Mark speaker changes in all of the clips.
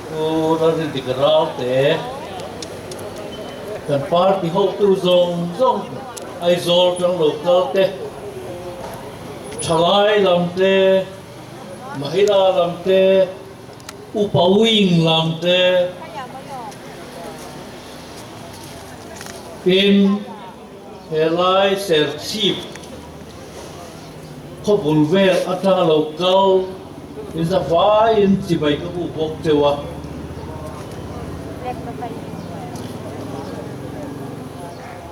Speaker 1: Pu Lalrindika Ralte, kan party hotu zawng zawng Aizawl tang lo kal te, thalai lam te, Mahila lam te, Upa Wing lam te, tin helai Serchhip khawbul vel atanga lo kal inza vaiin chibai ka bu bawk teuh a.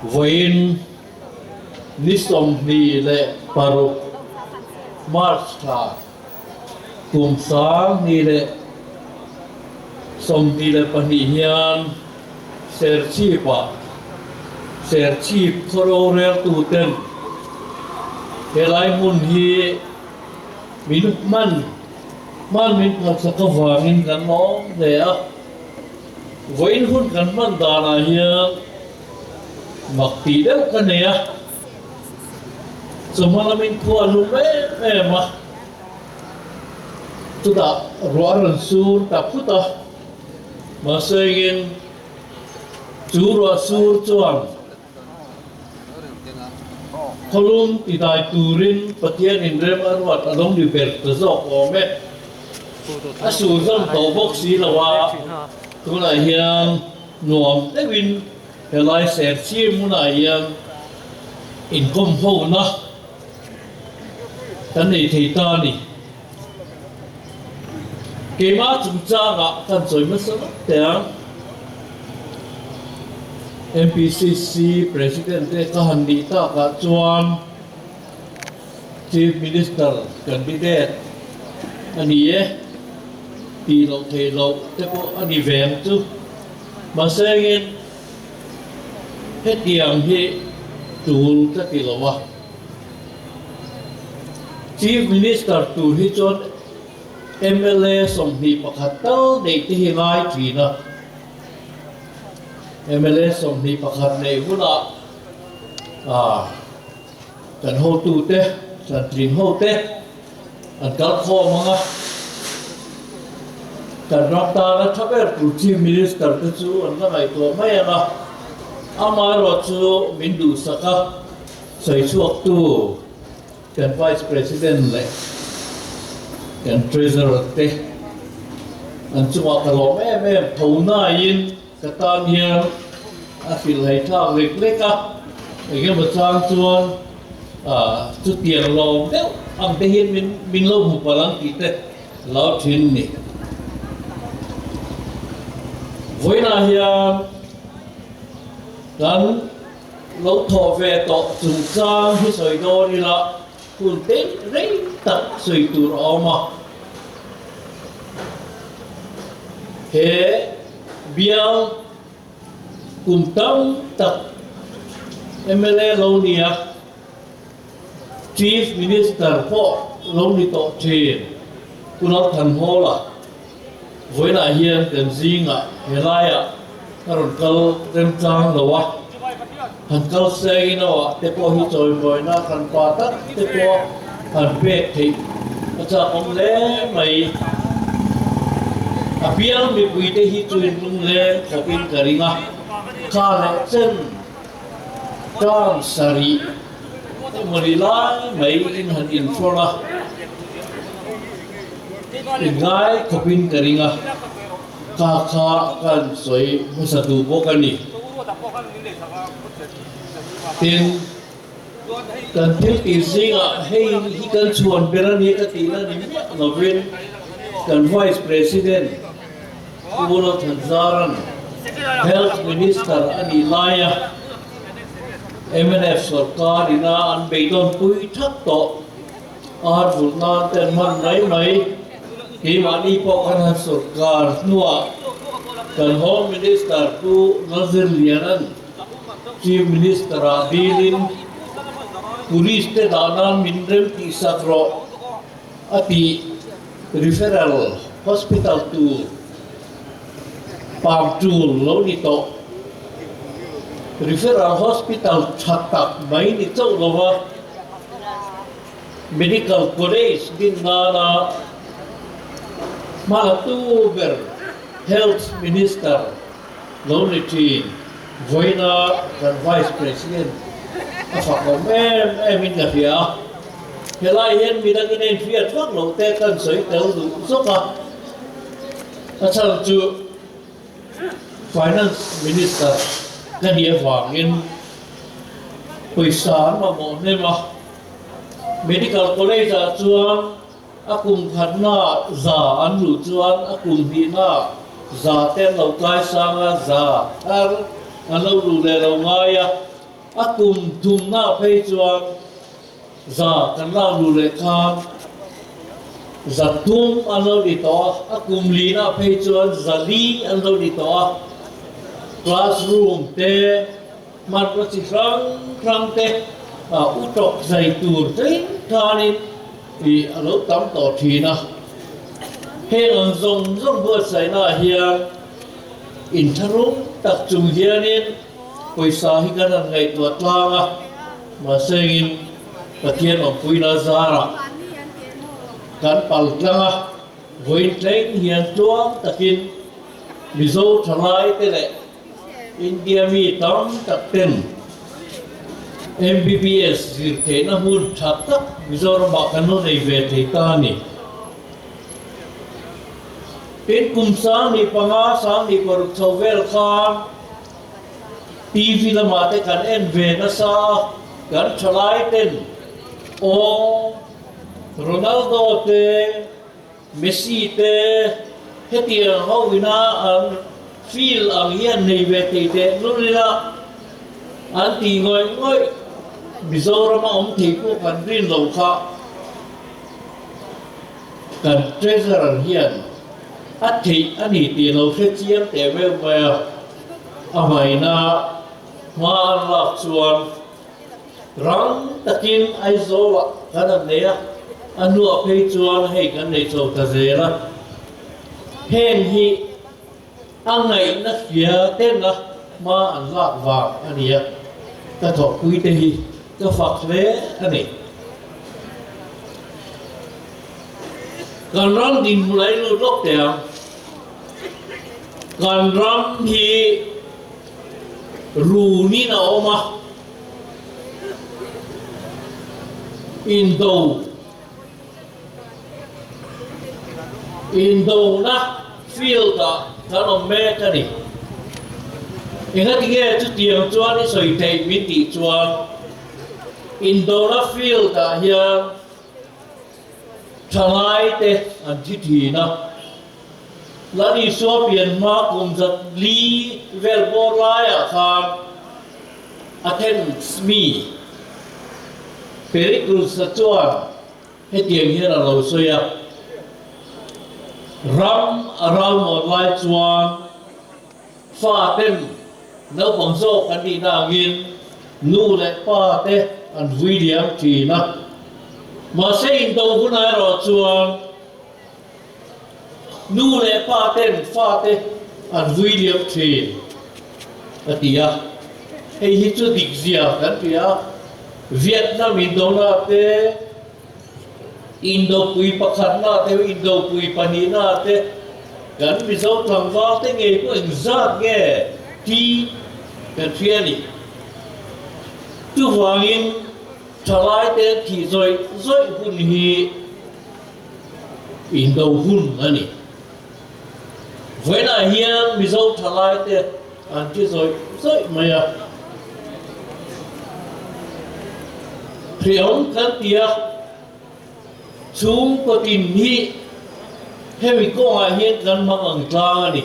Speaker 1: Vawiin ni 26 March thla kum 2022 hian Serchhip-ah Serchhip khaw roreltuten helai hmun hi min hman hman min phalsak avangin kan lawm hle a. Vawiin hun kan hman danah hian mak tih deuh ka nei a, chawhma lamin khua a lum em em a, chutah ruah a rawn sur ta phut a, mahse engin chu ruah sur chuan Khawlum ti dai turin Pathian inrem a ruat a lo ni ber ta zawk awm e. A sur zawm tawh bawk si lo a, tunah hian nuam deuhin helai Serchhip hmunah hian inkawm hona kan nei thei ta a ni. Keimah chungchangah kan sawi hmasa vak teh ang. MPCC President te ka han nih takah chuan Chief Minister candidate a ni e tih loh theih loh te pawh a ni ve ang chu. Mahse engin hetiang hi tul ka ti lo a. Chief Minister tur hi chuan mla 21 tal neih te hi ngai thin a. Mla 21 neih hunah kan hotute, kan tling hote an kal khawm ang a. Kan ram tana tha ber tur Chief Minister te chu an la ngaihtuah mai ang a. Amaherawhchu min duhsak a. Sawi chhuaktu kan Vice President leh kan Treasurer te an chungah ka lawm em em tho naiin ka tan hian a hrilh hai thlak lek lek a, engemaw chang chuan chutiang lawm deuh ang te hian min min lo hmu palh ang tih te lo thin ni. Vawiinah hian kan. Lo thawh ve tawh chungchang hi sawi dawn ila hun te rei tak sawi tur a awm a. He bial kum tam tak mla lo nia Chief Minister pawh lo ni tawh thin Pu Lalthanhawla Vawiinah hian kan zingah helaiah ka rawn kal remchang lo a, han kal seng in aw ah te pawh hi chawimawina kan pa tak te pawh han pek theih a chak awm hle mai. A bial mipui te hi chu in lungleng khawpin ka ring a, kha leh chen term sarih emaw ni lai mai in han inhrawn a. Inngai khawpin ka ring a, kha kha kan sawi hmasa duh bawk a ni. Tin, kan thil tih zingah hei hi kan chhuan ber a ni ka tihna ni miah lovin kan Vice President Pu Lalthanzaran Health Minister a nih laia mnf sorkar ina an beidawnpui thak tawh. Ar vulh nan te an hman mai mai. Keimahni pawh kan han sorkar hnuah kan Home Minister Pu Nazir Liana'n Chief Minister ah dilin Police te dah nan min rem tihsak rawh a tih Referral Hospital tur pam tul lo ni tawh. Referral Hospital tha tak mai ni chauh lova. Medical College din nana hmalatu ber Health Minister lo ni thin vawiina kan Vice President a fak awm em em in ka hria a. Helai hian midang in a inhriat vak loh te kan sawi tel duh zawk a, a chhan chu Finance Minister ka nih avangin pawisa an mamawh hnem a, Medical College ah chuan A kum khatnaah za an luh chuan a kum hnihnaah za te an lo kai sang a, za thar an lo luh leh lo ngai a. A kum thumnaah phei chuan za kan lak luh leh khan za thum an lo ni tawh a, a kum lihnaah phei chuan za li an lo ni tawh a. Classroom te hmanraw chi hrang hrang te u tawk zai tur tling khanin Tih a lo tam tawh thin a. Heng ang zawng zawng buatsaihnaah hian intharum tak chung hianin pawisa hi kan han ngaihtuah tlang a, mahsengin Pathian awmpuina zarah kan pal tlang a, vawiin thleng hian tluang takin Mizo thalaite leh India mi tam tak ten MBBS zir theihna hmun tha tak Mizoramah kan lo nei ve thei ta a ni. Tin, kum 15, 16 chho vel khan TV lamah te kan en ve nasa a, kan thalai ten aw Ronaldo te, Messi te hetiang ho ina an feel ang hian nei ve thei teh lul ila an tih ngawih ngawih Mizoram a awm thei pawh kan rin lo kha kan Treasurer hian a theih a ni tih lo hre chiang teh meuh mai a, a hmaina hma an lak chuan Rang takin Aizawlah kan han nei a, a hnuah phei chuan hei kan nei chho ta zel a. Heng hi a ngaihna hria tena hma an lak vang a ni a, ka thawhpuite hi ka fak hle a ni. Kan ram dinhmun a inlut lawk teh ang. Kan ram hi Runin a awm a, indo indona field-ah kan awm mek a ni. Engati nge chutiang chuan i sawi theih min tih chuan indona field-ah hian thalaite an thi thin a. Lal Isua pian hma kum zat li vel bawr laiah khan Athens mi Pericles-a chuan hetiang hian a lo sawi a, Ram a ralmuan lai chuan faten naupang zawk an nihna angin nu leh pa te an vui liam thin a, mahse indo hunah erawh chuan Nu leh pa ten fate an vui liam thin, a ti a. Hei hi chu dik zia kan ti a. Vietnam indona te, Indopui pakhatna te, Indopui pahnihna te, kan Mizo tlangval te ngei pawh engzat nge thi kan hria a ni. Chuvangin thalaite thih zawih zawih hun hi Indo hun a ni. Vawiinah hian Mizo thalaite an ti zawih zawih mai a. Hreawm kan ti a, chhungkaw tin hi hemi kawngah hian kan hmang ang tlang a ni.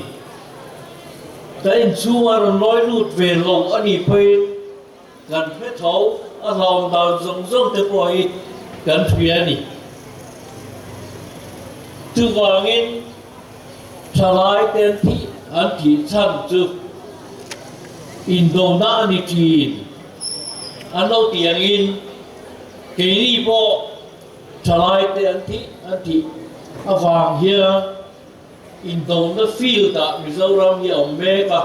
Speaker 1: Kan inchhunga rawn lawi lut ve lo a nih pawhin Kan hre tho, a hlawm dan zawng zawng te pawh hi kan hria a ni. Chuvangin thalai te an thih an thih chhan chu indona a ni thin. An lo tih angin keini pawh thalai te an thih an thih avang hian Indona field ah Mizoram hi a awm mek a,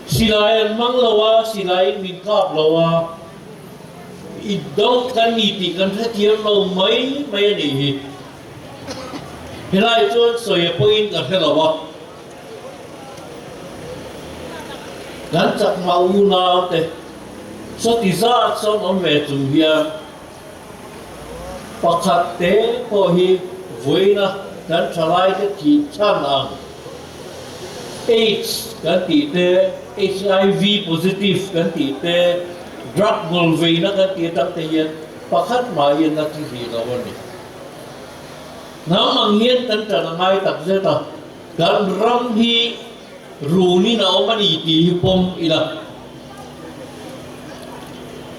Speaker 1: silai an hmang lo a, silaiin min kap lo a, indo kan ni tih kan hrethiam lo mai mai a nih hi. Helai chuan sawi a pawhin ka hre lo a, kan chakma unau te sawti zat sawn awm ve chung hian pakhat te pawh hi vawiina kan thalai te thih chhan ang AIDS kan tih te, HIV positive kan tih te, drug ngawlveina kan tih atang te hian pakhat mah hian a thi hlih lo a ni. Hnam ang hian kan ṭan a ngai tak zet a, kan ram hi runin a awm a ni tih hi pawm ila.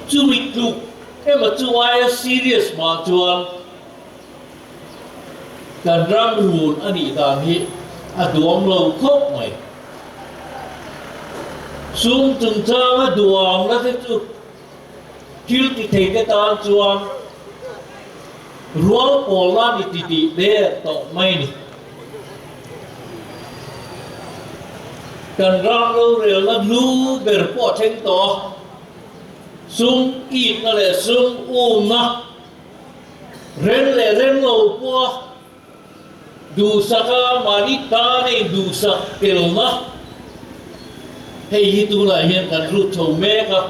Speaker 1: Chumi tluk emaw chu aia serious mah chuan kan ram run a nih dan hi a duam lo khawp mai. Sum chungchanga duamna te chu Thil ti thei te tan chuan rual pawl la ni ti tih der tawh mai ni. Kan ram rorelna lu ber pawh a thleng tawh a, sum itna leh sum umna rem leh rem lo pawha Duhsaka mahni tan a induhsak telna hei hi tunah hian kan lut chho mek a,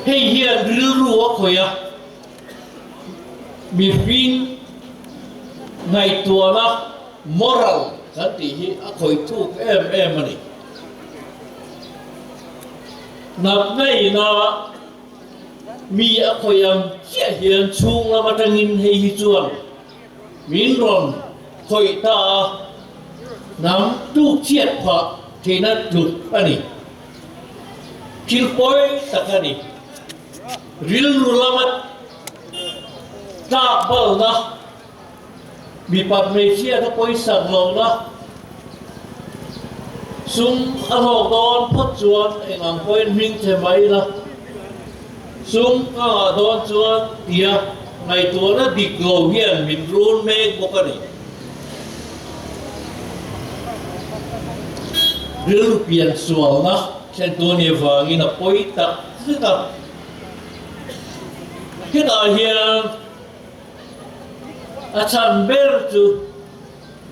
Speaker 1: hei hian rilru a khawih a, mihring ngaihtuahna moral kan tih hi a khawih thuk em em a ni. Natna ina Mi a khawih ang chiah hian chhung lam atangin hei hi chuan min rawn khawih ta a, hnam tuk chhiat phah theihna tluk a ni. Thil pawi tak a ni. Rilru lama tlak balna, mipat hmeichhiat a pawisak lohna, Sum a hlawk dawn phawt chuan eng ang pawhin hming che mai ila, sum ka ngah dawn chuan tia ngaihtuahna dik lo hian min run mek bawk a ni. Rilru pian sualna thlentu a nih avangin a pawi tak zet a. Hetah hian a chhan ber chu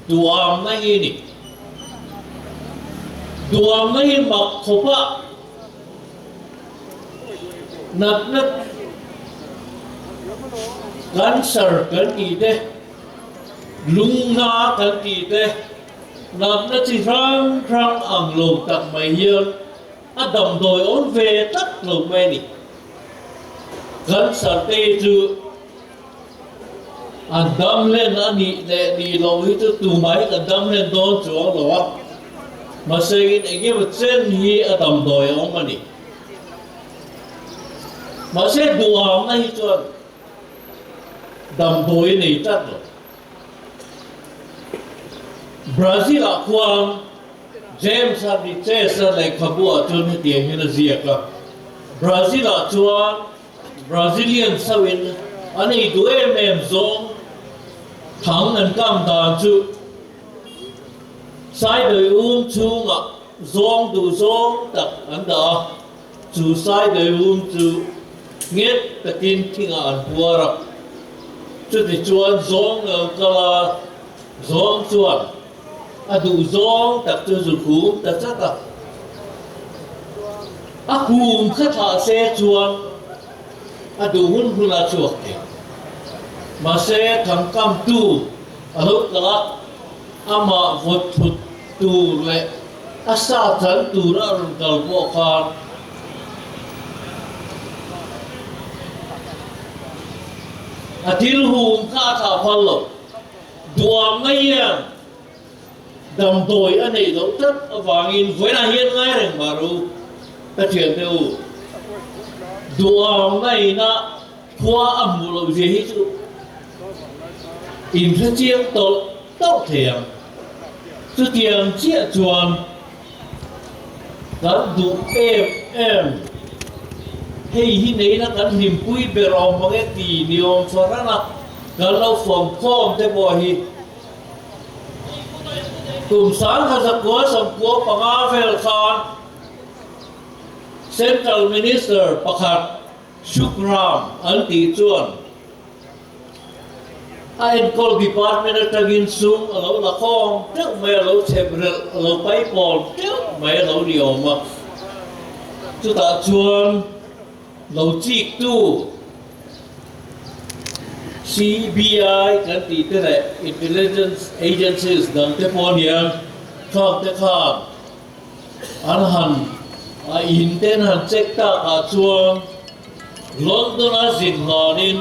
Speaker 1: Duamna hi ni. Duamna hi mak khawp a, natna cancer kan tih te, lungna kan tih te, natna chi hrang hrang ang lo tak mai hian a damdawi awm ve tlat lo mai a ni. Cancer te hi chu An dam len a nih leh nih loh hi chu tumah hi kan dam len dawn chuang lo a, mahse in eng emaw chen hi a damdawi a awm a ni. Mahse duhangna hi chuan damdawi a nei tlat lo. Brazil ah khuan James a Riches a lehkhabu ah chuan hetiang hian a ziak a, Brazil ah chuan Brazilian chauhin an ei duh em em zawng thang an kam dan chu Saidawi um chhungah zawng duh zawng tak an dah a, chu Saidawi um chu nghet takin thingah an puar a, chutichuan zawng lo kal a, zawng chuan A duh zawng tak chu zu khum ta chat a. A khum kha thlah se chuan a duh hun hun a chhuak thei. Mahse thangkamtu a lo kal a, amah vawt thut tur leh a sa chan tur a rawn kal pawh khan a thil hum kha a thlah phal lo. Duamna hian damdawi a neih loh tlat avangin vawiinah hian ngai reng mah ru ka thiante u. Duamna ina khua a hmuh loh zia hi chu in hre chiang tawlh tawlh thei ang. Chutiang chiah chuan kan duh em em hei hi neina kan hlimpui ber awm mang e ti ni awm fahran a kan lo fawm khawm te pawh hi kum 1995 vel khan Central Minister pakhat Shukram an tih chuan. A enkawl department atangin sum a lo la khawm teuh mai, a lo chhep relh, a lo paipawn teuh mai a lo ni awm a. Chutah chuan lo chiktu CBI kan tih te leh intelligence agencies dang te pawh hian khang te khan an han a in te an han check takah chuan London a zin hlanin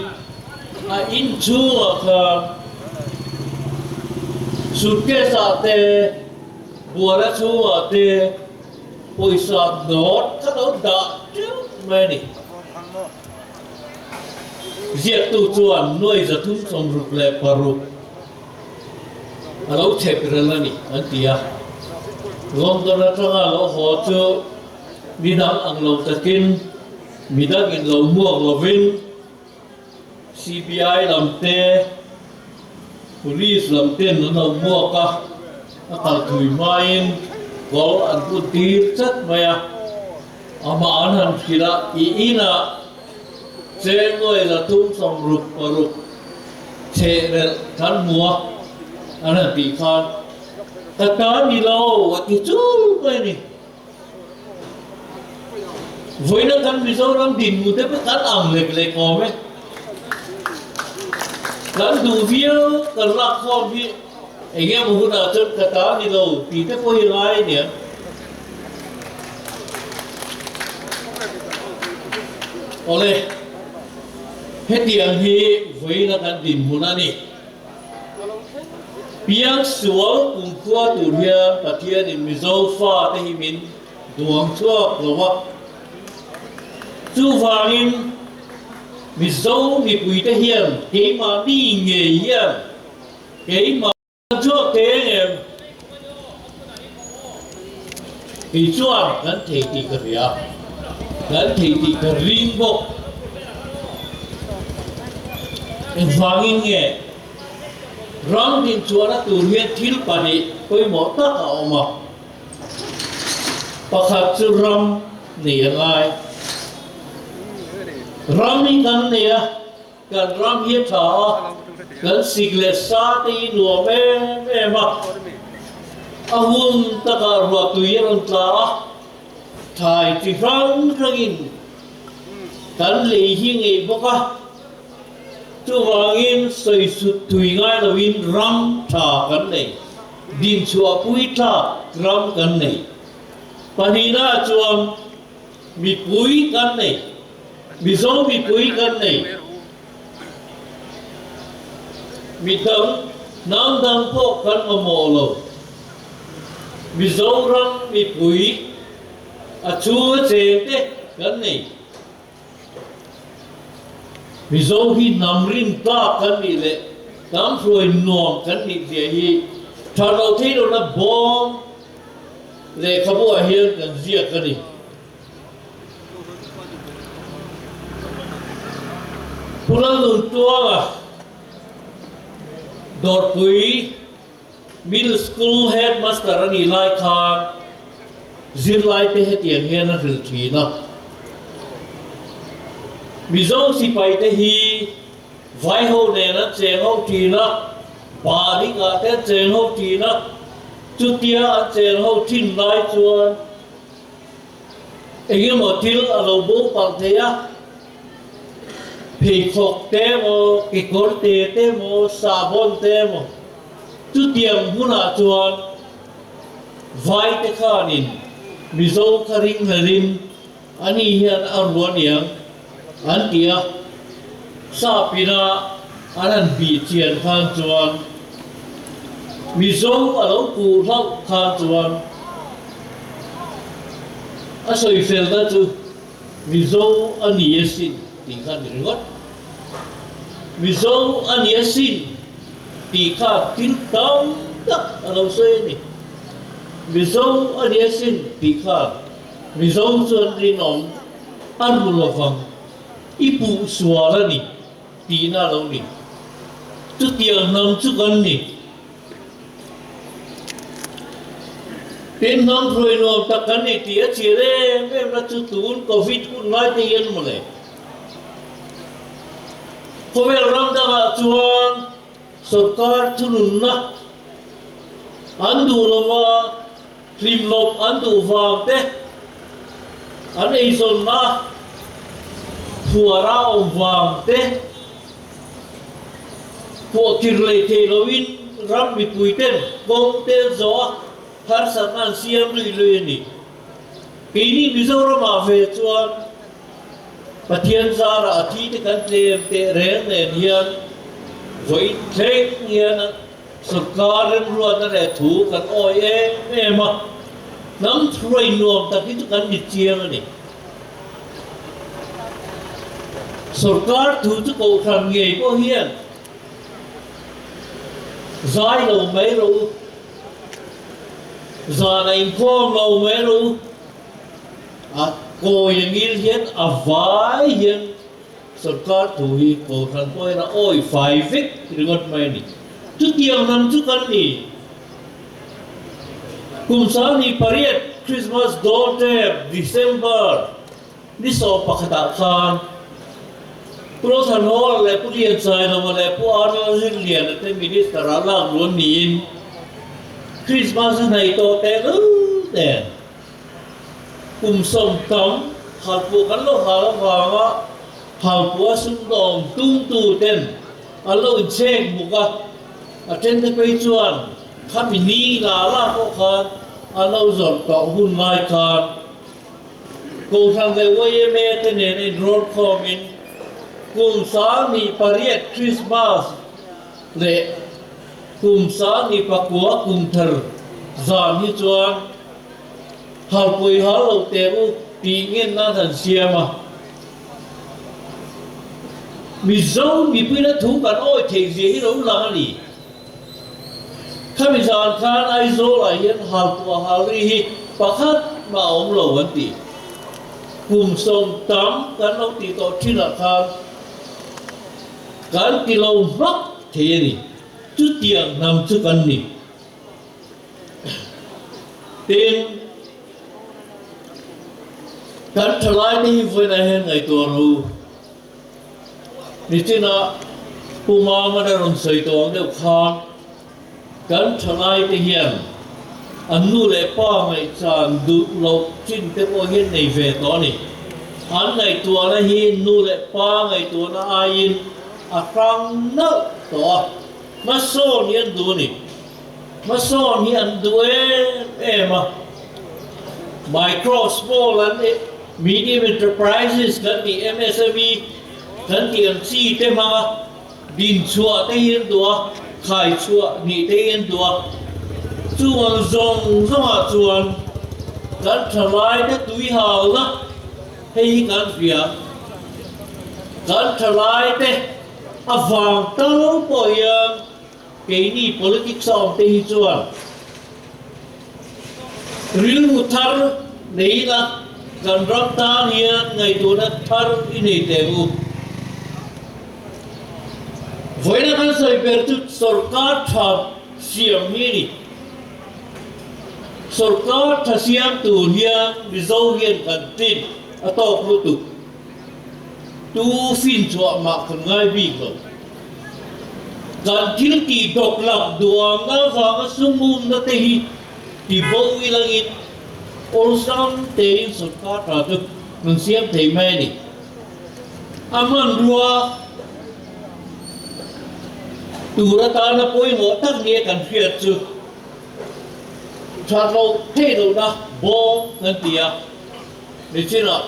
Speaker 1: a inchhungah khan suitcase ah te buara chhungah te pawisa nawt kha lo dah teuh mai a ni. Ziaktu chuan nuai 366 a lo chhep rel a ni an ti a. London atanga lo haw chu midang ang lo takin midang in lo hmuak lovin CBI lam te, Police lam ten an lo hmuak a, a kal thui hmain goal an put tir chat mai a. Amah an han hrilh a, i inah cheng nuai 366 chhehrelh kan hmu a, an han tih khan ka ta ni lo a ti chul mai a ni. Vawiina kan Mizoram dinhmun te pawh kan ang lek lek awm e. Kan duh viau kan lak khawm hi eng emaw hunah chuan ka ta ni lo tih te pawh hi ngai a nia. Awle, hetiang hi vawiina kan dinhmun a ni. Piang sual kumkhua tur hian Pathianin Mizo fate hi min duang chhuak lo a. Chuvangin Mizo mipuite hian keimahni ngei hian keimah. Chhuak thei ang em? Kei chuan kan thei tih ka hria, kan thei tih ka ring bawk. Engvangin nge ram dinchhuahna tur hian thil pahnih pawimawh tak a awm a? Pakhat chu ram nei a ngai. Ram hi kan nei a. Kan ram hi a tha a, kan sik leh sa te hi nuam em em a, a hun takah ruah tui a rawn tla a, thlai chi hrang hrangin kan lei hi ngei bawk a, chuvangin sawi sut tui ngai loin ram tha kan nei, dinchhuahpui tlak ram kan nei. Pahnihnaah chuan mipui kan nei. Mizo mipui kan nei. Mi dang, hnam dang pawh kan mamawh lo. Mizoram mipui a chhunga cheng te kan nei. Mizo hi hnam rin tlak kan nih leh hnam hruai nuam kan nih zia hi tha lo thei lohna bawm lehkhabu ah hian kan ziak a ni. Pu Lalnuntuanga Dawrpui Middle School Headmaster a nih lai khan zirlaite hetiang hian a hrilh thin a, Mizo sipaite hi vaiho nen an cheng ho thin a, Baling-ah te an cheng ho thin a, chutia an cheng ho thin lai chuan Engemaw thil a lo bo palh thei a, pheikhawk te emaw, kekawr te te emaw, sahbawn te emaw, chutiang hmunah chuan vai te khanin Mizo kha ringhlelin ani hian a ruah niang an ti a, Sap ina an han bih chian khan chuan Mizo a lo puh hlauh khan chuan a sawi felna chu Mizo a ni asin tih kha a ni ringawt. Mizo a ni asin tih kha thil tam tak a lo sawi a ni. Mizo a ni asin tih kha Mizo chuan rinawm a ru lovang. I puh sual a ni tihna a lo ni. Chutiang hnam chu kan ni. Tin, hnam hruai nuam tak kan ni tih a chhiar em em na chu tun Covid hun lai te hian mawle. Khawvel ram dangah chuan. Sorkar thununna an duh lova hlimlawp an duh vang te, an eizawnna phuara awm vang te, pawhtir leh thei loin ram mipui ten kawng te an zawh a, harsatna an siam lui lui a ni. Keini Mizoramah ve chuan Pathian zarah a thi te kan tlem teh reng nen hian vawi thleng hian sorkar remruatna leh thu kan awi em em a, hnam hruai nuam tak hi chu kan ni chiang a ni. Sorkar thu chu kohhran ngei pawh hian zai lo mai rawh u, zan a inkhawm lo mai rawh u. A kawi a ngil hian a vai hian sorkar thu hi kohhran pawh hian a awi fai vek ringawt mai a ni. Chutiang lam chu kan ni. Kum 28 Christmas dawn tep December ni 11 ah khan Pu Lothanhawla leh Pu Lianchailova leh Pu Arnold Zinliana te Minister ah lak luan niin Christmas a hnaih tawh tehlul nen Kum 10 tam halpuah kan lo hal avanga halpuah sumdawng tumtu ten an lo inchhek bawk a, a then te phei chuan khami ni la la pawh khan an lo zawrh tawh hun lai khan Kohhran leh yma te nen a inrawn khawmin kum 28 Krismas leh kum 29 kum thar zan hi chuan Halpui hal lo teh u tih ngen nan han siam a. Mizo mipuina thu kan awi theih zia hi lo lang a ni. Khami zan khan Aizawl ah hian halpuah halri hi pakhat mah a awm lo an ti. Kum 10 tam kan lo tih tawh thin ah khan kan ti lo hmak thei a ni. Chutiang hnam chu kan ni. Tin, kan thalaite hi vawiinah hian ngaihtuah rawh u. Nichinah Pu Mama a rawn sawi tawh ang deuh khan kan thalaite hian an nu leh pa ngaihchan duh loh chin te pawh hian nei ve tawh a ni. An ngaihtuahna hi nu leh pa ngaihtuahna aiin a hrang nalh tawh a, hmasawn hi an duh a ni. Hmasawn hi an duh em em a, Micro, Small and Medium Enterprises kan tih MSME kan tih ang chi te hmanga dinchhuah te hi an duh a, khaichhuah nih te hi an duh a. Chung ang zawng zawngah chuan kan thalaite tuihalna hei hi kan hria. Kan thalaite avang tal pawh hian Keini politics a awm te hi chuan rilru thar nei ila kan ram tan hian ngaihtuahna thar i nei teh ang u. Vawiina kan sawi ber chu sorkar tha siam hi a ni. Sorkar tha siam tur hian Mizo hian kan tlin a tawk lutuk. Tu finchhuah mah kan ngai bik lo. Kan thil tih dawk lak duangna avanga sumumna te hi ti bo ilangin awlsam tein sorkar tha chu kan siam thei mai a ni. A hmanrua tur atana pawimawh tak nia kan hriat chu that loh theih lohna bawm kan ti a. Nichinah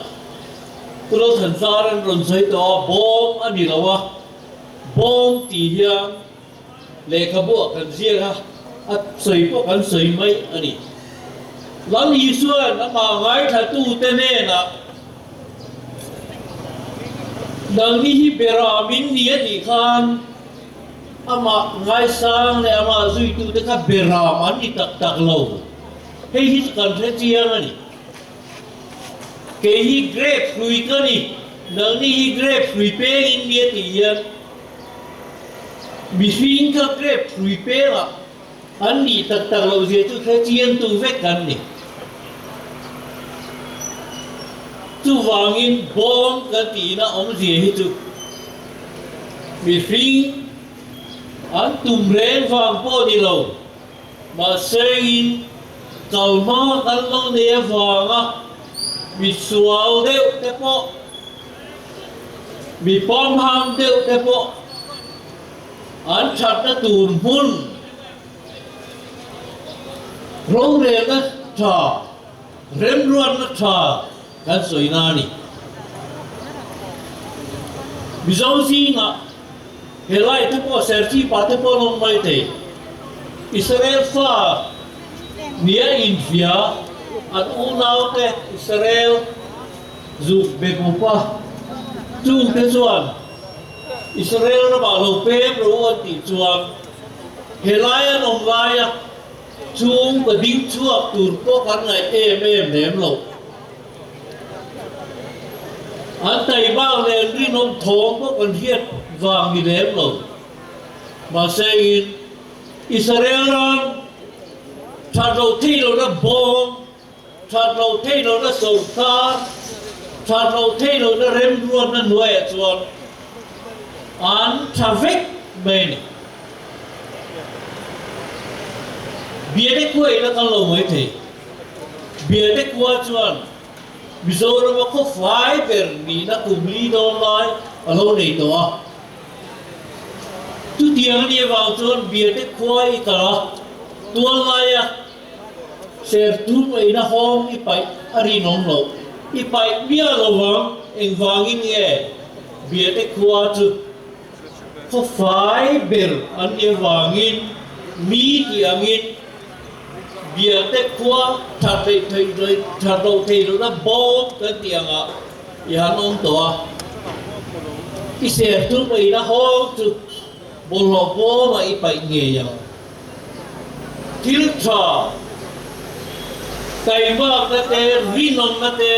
Speaker 1: Pu Lothanzar an rawn sawi tawh a, bawm a ni lo a, bawm tih hian lehkhabuah kan ziak a, a sawi pawh kan sawi mai a ni. Lal Isuan amah ngaithlatute hnenah, Nangni hi bera min ni a tih khan amah ngaisang leh amah zuitute kha beram an ni tak tak lo. Hei hi chu kan hre chiang a ni. Kei hi grape hlui ka ni, nangni hi grape hlui peng in nia tih hian mihring kha grape hlui pengah an nih tak tak loh zia chu hre chiang tu vek kan ni. Chuvangin bawm kan tihna awmzia hi chu mihring. An tum reng vang pawh ni lo, mahse in kal hma kan lo nei avanga mi sual deuh te pawh, mi pawmham deuh te pawh an thatna tur hmun rorelna tha, remruatna tha kan sawina a ni. Mizo zingah Helai te pawh Serchhipa te pawh an awm mai thei. Israel fa nia inhria an unaute Israel zuk be pupa chungte chuan Israel ramah lo pem ro an tih chuan helai an awm laia chung ka ding chhuak tur pawh kan ngaih em em lem lo. An taibak leh an rinawm thawm pawh kan hriat vang ni lem lo. Mahse in Israel ram that loh theih lohna bawm, that loh theih lohna sawrkar, that loh theih lohna remruatna hnuaiah chuan an tha vek mai a ni. Biate khuaih la kal lo mai thei. Biate khua chuan Mizorama khaw fai ber nihna kum li dawn lai a lo nei tawh a. Chutiang a nih avang chuan Biate khua i kal a, tual laia serthum eina hawng i paih a rinawm loh. I paih miah lo vang, engvangin nge Biate khua chu khaw fai ber an nih avangin mi tih angin Biate khua that theih theih that loh theih lohna bawm kan tih angah i han awm tawh a, i ser chu paihna hawng chu bawlhhlawh bawmah i paih ngei ang. Thil tha taimakna te rinawmna te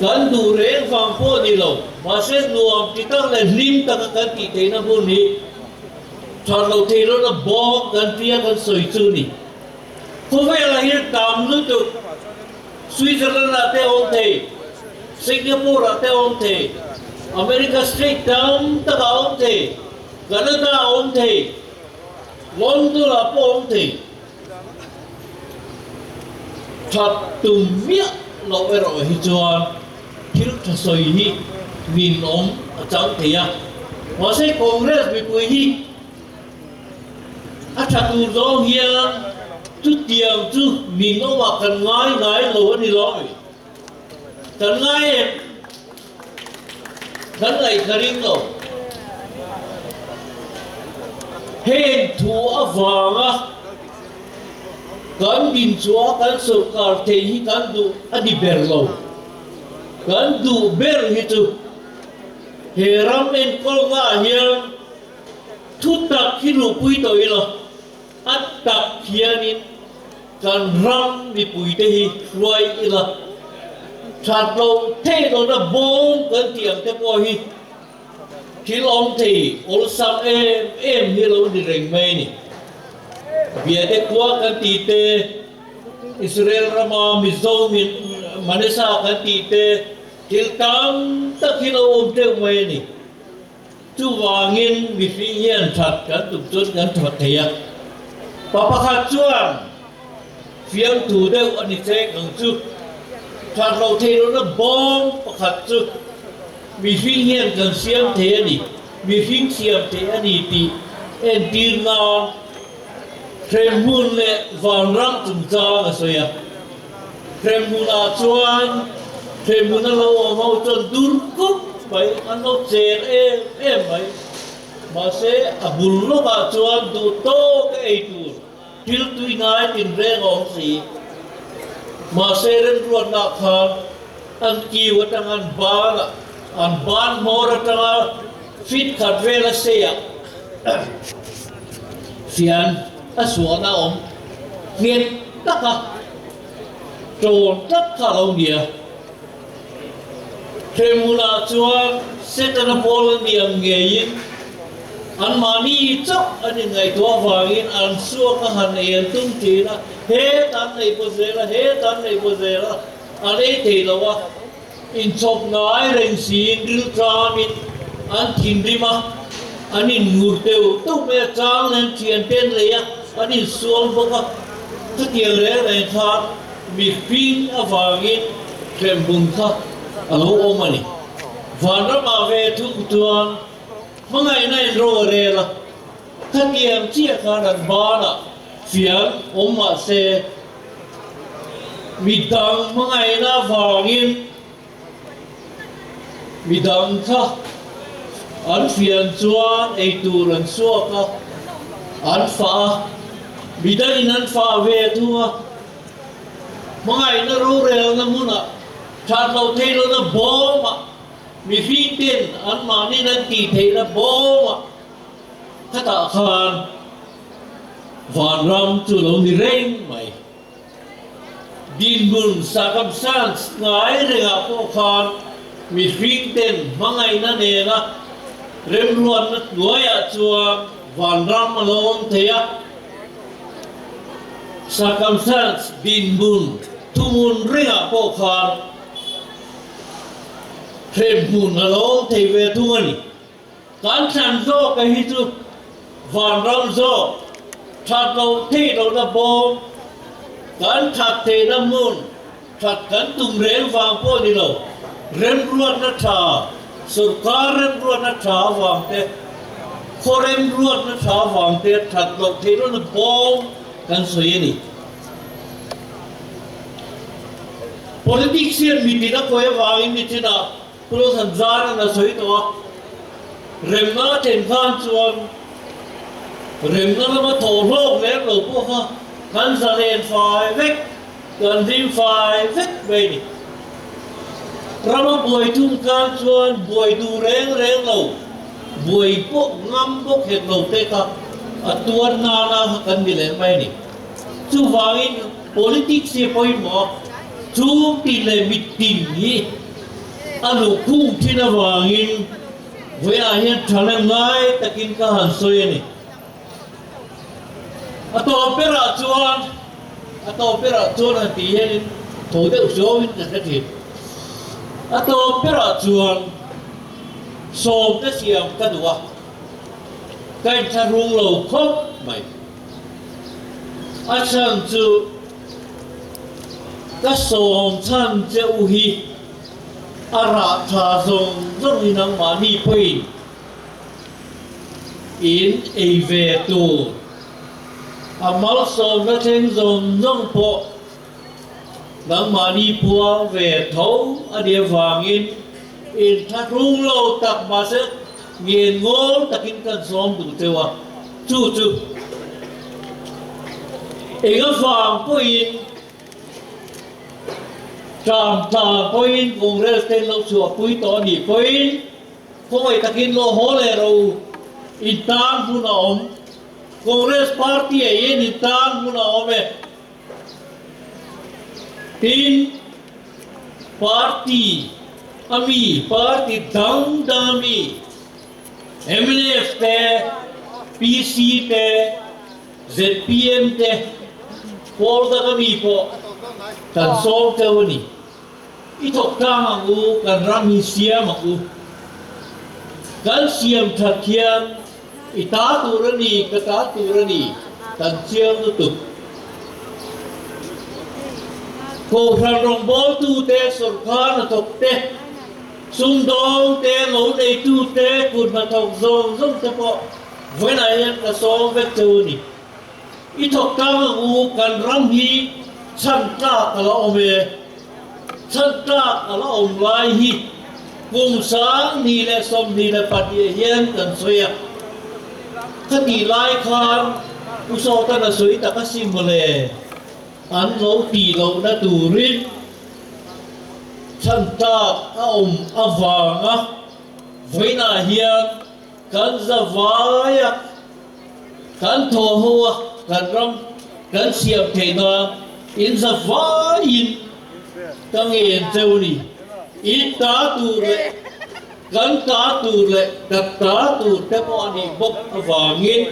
Speaker 1: kan duh reng vang pawh ni lo, mahse nuam ti tak leh hlim taka kan tih theihna hun hi That loh theih lohna bawm kan tia kan sawi chu ni. Khawvelah hian tam lutuk Switzerland ah te awm thei, Singapore ah te awm thei, America state tam tak ah awm thei, Canada ah awm thei, London ah pawh awm thei. That tum miah loh erawh hi chuan thil tha sawi hi ninawm a chang thei a. Mahse Congress mipui hi a tha tur zawng hian chutiang chu ninawmah kan ngai ngai lo a ni lo. Kan ngai em? Kan ngaihthla ring lo. Heng thu avanga kan dinchhuah kan sawrkar thei hi kan duh a ni ber lo. Kan duh ber hi chu he ram enkawlnaah hian thu tak hi luhpui tawh ila a tak hianin Kan ram mipuite hi hruai ila that loh theih lohna bawm kan tih ang te pawh hi thil awm thei awlsam em em hi lo ni reng mai a ni. Biate khua kan tih te, Israel rama Mizo Manesa kan tih te thil tam tak hi lo awm teuh mai a ni. Chuvangin mihring hian that kan tum chuan kan that thei a, pa pakhat chuan fiamthu deuh a ni chek ang chu. That loh theih lohna bawm pakhat chu mihring hian kan siam thei a ni, mihring siam thei a ni tih entir nan hremhmun leh vanram chungchang a sawi a. Hremhmunah chuan hremhmun a lo awm ho chuan dur kup mai, an lo cher em em mai. Mahse, a bul lawkah chuan duh tawk a ei tur thil tui ngai tinreng a awm si. Mahse, remruatnah khan an kiu atanga an ban a, an ban hmawr atanga fit khat vel a sei a, fian a suahna a awm nghet tak a, tawn tlat kha a lo nia. Hremhmunah chuan Setana pawl an ni ang ngeiin anmahni chauh an inngaihtuah avangin an suak a han ei an tum thin a, hetah an nei paw zel a, hetah an nei paw zel a, an ei thei lo a, inchhawp ngai reng siin rilṭamin an thinrim a. An inngur deuh deuh mai a, chang leh an thiante an lei a, an insual bawk a. Chutiang reng reng khan mihring avangin hremhmun kha a lo awm a ni. Vanramah ve thung chuan hmangaihna in ro a rel a, khatiang chiah khan an banah fian awm mah se, midang hmangaihna avangin Midang kha an fian chuan eitur an suak a, an fah a, midangin an fah ve thung a. Hmangaihna rorelna hmunah that loh theih lohna bawmah mihring ten anmahnin an tih theihna bawmah khatah khan vanram chu lo ni reng mai. Dinhmun circumstance ngai rengah pawh khan mihring ten hmangaihna nena remruatna hnuaiah chuan vanram a lo awm thei a. Circumstance dinhmun thuhmun rengah pawh khan hremhmun a lo awm thei ve thung a ni. Kan thlan zawk a hi chu vanram zawk, that loh theih lohna bawm, kan that theihna hmun, that kan tum reng vang pawh ni lo, remruatna tha, sorkar remruatna tha avang te, khaw remruatna tha avang te that loh theih lohna bawm kan sawi a ni. Politics hian mitin a kawi avangin nichinah Pulo than zar an a sawi tawh a, remna a then khan chuan remna lama thaw hlawk lem lo pawh kha kan zalen fai vek, kan hlim fai vek mai a ni. Rama buai thung khan chuan buai duh reng reng lo, buai pawh ngam bawk hek lo te kha a tuar nana kha kan ni leh mai a ni. Chuvangin politics hi a pawimawh a, chung tih leh mitin hi A luhkhung thin avangin vawiah hian thalem ngai takin ka han sawi a ni. A tawp berah chuan, a tawp berah chuan han tih hianin tho deuh zawngin ka hre thin. A tawp berah chuan sawmte siam ka duh a, ka inthlahrung lo khawp mai. A chhan chu ka sawm chhan che u hi a rah tha zawng zawng hi nangmahni pawhin in ei ve tur a malsawmna thleng zawng zawng pawh nangmahni puang ve tho a nih avangin in thlahrung lo tak mahse ngen ngawl takin kan sawm duh cheu a, chu chu eng avang pawhin tlang tlang pawhin Congress ten lo chhuahpui tawh a nih pawhin khawngaih takin lo haw leh rawh u, in tan hun a awm. Congress party ah hian in tan hun a awm e. Tin, party a mi, party dang dang a mi, mnf te, PC te, zpm te, pawl dang a mi pawh kan sawm teuh a ni. I thawk tlang ang u, kan ram hi siam ang u. Kan siam that hian I ta tur a ni, ka ta tur a ni, kan chiang lutuk. Kohhran rawngbawltute, sawrkar hnathawk te, sumdawng te, lo neitu te, kut hnathawk zawng zawng te pawh vawiinah hian ka sawm vek cheu a ni. I thawk tlang ang u, kan ram hi chhan tlak a la awm e. Chhan tlak a la awm lai hi kum 2022 hian kan sawi a. Khatih lai khan Pu Sawtan a sawi tak a si mawle, an lo tih lohna turin chhan tlak a awm avanga vawiinah hian kan zavai a. Kan thaw ho a, kan ram kan siam theih nan in za vaiin ka ngen cheu ni. In ta tur leh kan ta tur leh ka ta tur te pawh a nih bawk avangin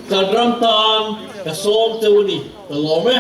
Speaker 1: kan ram tan ka sawm cheu ni, ka lawm e.